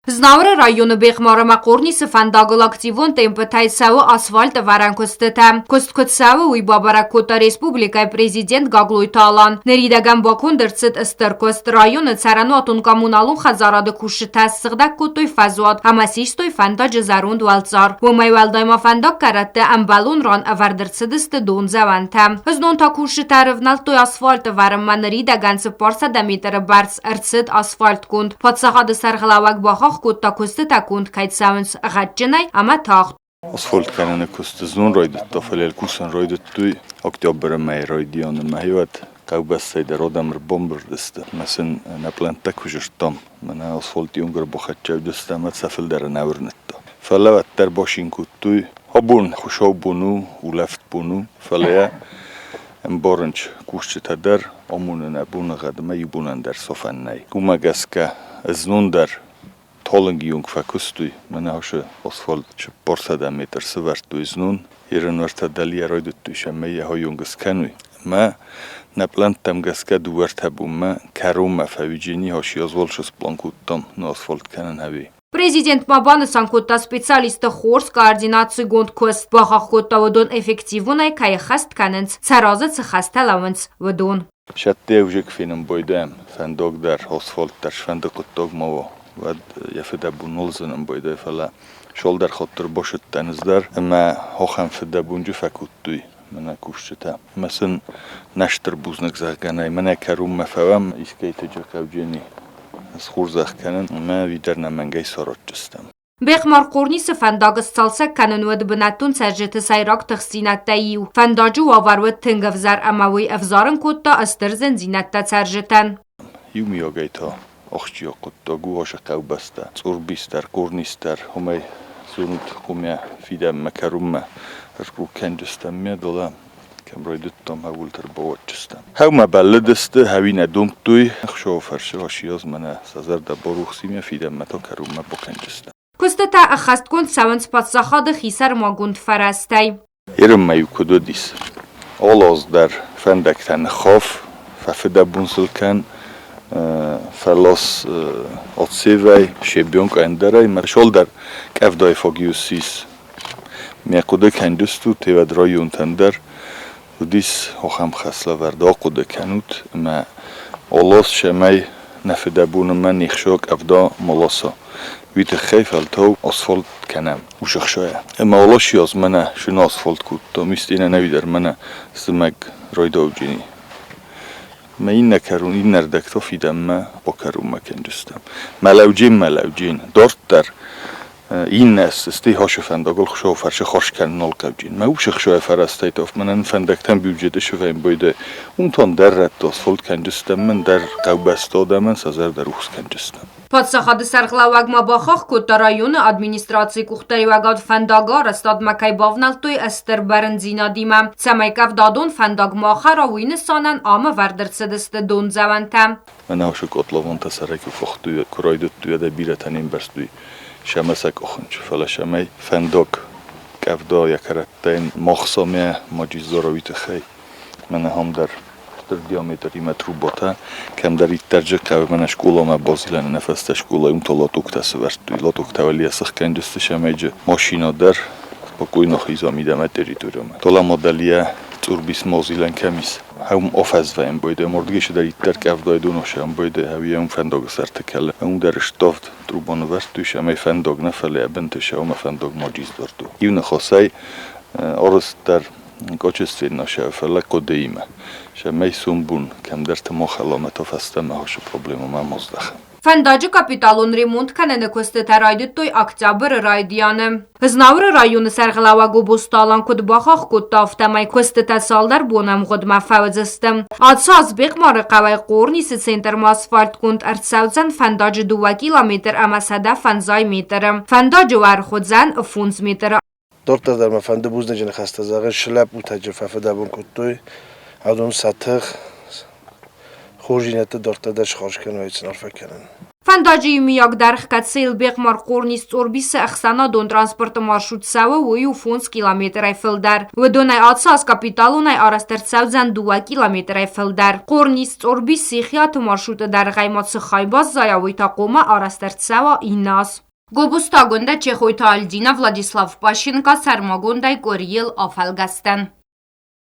Знауыры районы Бехъмар ӕмӕ Хъорнисы фӕндагыл активон темпытӕй цӕуы асфальт ӕвӕрӕн куыстытӕ. Куыст куыд цӕуы, уый бабӕрӕг кодта республикӕйы президент Гаглойты Алан. Ныридӕгӕн баконд ӕрцыд стыр куыст. Районы цӕрӕнуатон-коммуналон хӕдзарады кусджытӕ ссыгъдӕг кодтой фӕзуат ӕмӕ систой фӕндаджы зӕронд уӕлцъар. Уымӕй уӕлдай ма фӕндаггӕрӕтты ӕмбӕлон ран ӕвӕрд ӕрцыдысты дондзӕуӕнтӕ. Знон та кусджытӕ ӕрывнӕлдтой асфальт ӕвӕрынмӕ ныридӕгӕн 400 метры бӕрц ӕрцыд асфальтгонд. Паддзахады сӕргълӕууӕг бахахх кодта, куыстытӕ конд кӕй цӕуынц гъӕдджынӕй ӕмӕ тагъд. Асфальт кӕныны куыст знон райдыдта, фӕлӕ кусын райдыдтой октябры мӕйы райдианы. Мӕхи хъӕубӕстӕй дӕр адӕм ӕрбамбырд сты ӕмӕ сын нӕ пълӕнттӕ куы зыдтам, мӕнӕ асфальт иугӕр бахӕццӕ уыдысты ӕмӕ сӕ фылдӕры нӕ уырныдта. Фӕлӕ уӕддӕр бацин кодтой. Абон хуыцаубон у, улӕфт бон у, фӕлӕ ӕмбарынц кусджытӕ дӕр, амонын ӕ боныгъӕдмӕ иу бонӕн дӕр сафӕн нӕй. Уымӕ гӕсгӕ знон дӕр талынги онг фӕкуыстой, мӕнӕ ацы асфальт 400 метр сӕвӕрдтой знон, ерынвӕртӕ дӕлийӕ райдыдтой сӕ мӕйӕ хайонг скӕной. Ӕмӕ нӕ пълӕнттӕм гӕсгӕ дыууӕртӕ бонмӕ кӕронмӕ фӕуиджени хӕси азвал сплан кодтам, нӕ асфальт кӕнын ӕви. Президент ма банысан кодта специалистты хорз координацигонд куыст, бахахх кодта уыдон эффективонӕй кӕй ӕххӕст кӕнынц, сӕ разы цы хӕстӕ лӕууынц, уыдон. Сӕтты ӕвзаг фенын байдайӕм, фӕндаг дӕр, асфальт дӕр сфӕнды хъуыддаг ма уа, уӕд йӕ фыдӕбон нал зынын байдайы, фӕлӕ цалдӕр хатты ӕрбасыдтӕн ӕз дӕр ӕмӕ ахӕм фыдӕбонджы фӕкодтой мӕнӕ кусджытӕ. Ӕмӕ сын нӕ стыр бузныг зӕгъгӕ нӕй, мӕнӕ кӕронмӕ фӕуӕм искӕйты хъауджыни схорзӕх кӕнын ӕмӕ уый дӕр нӕ мӕнгӕй саразджыстӕм. Бехъмар Хъорнисы фӕндаг сцалцӕг кӕнын уыд бынӕттон цӕрджыты сӕйраг тыхстдзинӕдтӕй иу. Фӕндаджы уавӕр уыд тынг ӕвзӕр ӕмӕ уый ӕвзарын кодта стыр зындзинӕдтӕ цӕрджытӕн. Иумиагӕй та ахсджиаг хъуыддаг у ацы хъӕубӕстӕ Цъурбис дӕр, Хъорнис дӕр, уымӕй зонут хъумӕ фидӕнмӕ кӕронмӕ ӕркъул кӕнджыстӕм ме дӕлӕ кӕм райдыдтам, ӕууылты ӕрбауадджыстӕм. Хӕумӕ бӕллыдысты, хӕуи нӕ домдтой, ӕхсӕвы фӕрсы асиаз мӕнӕ сӕ зӕрдӕ барухс и мӕ фидӕнмӕ та кӕронмӕ бакӕнджыстӕм. Куыстытӕ ӕххӕстгонд цӕуынц паддзахады хисӕрмагонд фӕрӕзтӕй. Ерынмӕ-иу куыд уыдис, алы аз дӕр фӕндӕгтӕ ныххаф, фӕфыдӕбон сыл кӕн, фӕлас отсевӕй, щебенка ӕндӕрӕй, мӕ шолдӕр къӕвдайы фаг-иу ссис. Мӕ хъуыды кӕндыстут, тевӕд районтӕн дӕр уыдис ахӕм хӕслӕвӕрд, ахъуыды кӕнут ӕмӕ алас цӕмӕй нӕ фыдӕбоны мӕ не хсӕ къӕвда ма ласа, уый тыххӕй фӕлтау асфальт кӕнӕм уыцы хсӕйӕ. Ӕмӕ аласи аз мӕнӕ шын асфальт кодтам, истинӕ нӕуидӕр мӕнӕ зымӕг райдауджыни. Мӕ иннӕ кӕрон, иннӕрдӕг та фидӕнмӕ бакӕронмӕ кӕнджыстӕм. Мӕлӕуджын, мӕлӕуджын, дарддӕр иннӕ стӕй хасы фӕндагыл Хуыцауы фӕрцы хорз кӕнын нал хъавджын. Мӕ усы хсӕвы фӕрӕзтӕй та мӕнӕн фӕндӕгтӕн бюджеты сывӕйын бойдӕ. Уым та ӕндӕр рӕтты асфальт кӕнджыстӕм, ӕндӕр хъӕубӕсты адӕмӕн сӕ зӕрдӕ рухс кӕнджыстӕм. Паддзахады сӕргълӕууӕг ма бахахх кодта, районы администрацийы къухдариуӕгад фӕндагы арӕзтадмӕ кӕй бавнӕлдтой стыр бӕрндзинадимӕ, цӕмӕй къӕвдадон фӕндаг ма хӕра, уый нысанӕн ам ӕвӕрд ӕрцыдысты дондзӕуӕнтӕ. Мӕнӕ уыцы котловантӕ сӕрӕй куы къуыхтой, куы райдыдтой, уӕд ӕй бирӕтӕ не мбӕрстой сӕмӕ сӕ къухынчы, фӕлӕ сӕмӕй фӕндаг къӕвда йӕ кӕрӕттӕй махсамӕ маджиздзара уый тыххӕй. Мӕнӕ ам дӕр стыр диаметримӕ трубатӕ, кӕмдӕриддӕр джы хъӕуы мӕнӕ скъоламӕ базилӕны нӕ фӕстӕ скъолайы уым та лотоктӕ сӕвӕрдтой. Лотоктӕ уӕлейӕ сыхгӕнджысты сӕмӕйджы машинӕ дӕр спокойно хиза мидӕмӕ территориямӕ. Тола дӕлийӕ цъурбис мазилӕн кӕм ис, Хӕум афӕдзвӕйӕн бойдӕ, мордгӕ цыдӕриддӕр къӕвдайы доносӕн бойдӕ, хӕуйӕн фӕндагы сӕрты кӕлы. Уым дӕр ставд труба нывӕрдтой, цӕмӕй фӕндаг нӕ, фӕлӕ йӕ бынты сӕумӕ фӕндаг ма джиздзырд у. Иу ныхасӕй, арызт дӕр качественна сӕ, фӕлӕ хъуыдыимӕ. Цӕмӕй сомбон кӕмдӕрты ма хӕла та фӕстӕмӕ ацы проблемӕ ма аздӕха. Фӕндаджы капиталон ремонт кӕныны куыстытӕ райдыдтой октябры райдианы. Знауыры районы сӕргълӕууӕг Гобозты Алан куыд бахахх кодта, афтӕмӕй куыстытӕ цалдӕр бонӕмгъуыдмӕ фӕуыдзысты. Ацы аз Бехъмары хъӕуӕй Хъорнисы центрмӕ асфальтгонд ӕрцӕудзӕн фӕндаджы 2 километр ӕмӕ 150 метры. Фӕндаджы уӕрх уыдзӕн 5 метры. Дарддӕр дӕр мӕ фӕнды бузныджы ныхӕстӕ зӕгъын, шы лӕппутӕджы фӕфыдӕбон кодтой, адон сӕ тых, хорздзинӕдтӕ дарддӕр дӕр схарз кӕной, сын арфӕ кӕнын. Фӕндаджы иумиаг дӕргъ, кӕцыйыл Бехъмар-Хъорнис-Цъорбисы ӕхсӕнадон транспорты маршрут цӕуы, уый у 5 километрӕй фылдӕр. Уыдонӕй ацы аз капиталонӕй арӕзт ӕрцӕудзӕн 2 километрӕй фылдӕр. Хъорнис-Цъорбис-Сихиаты маршруты дӕргъӕй ма цы хай баззайа, уый та хъуамӕ арӕзт ӕрцӕуа иннӕ аз. Гобозты Агуындӕ, Чехойты Альдина, Владислав Пащенко сӕрмагондӕй къуырийыл афӕлгӕстӕн.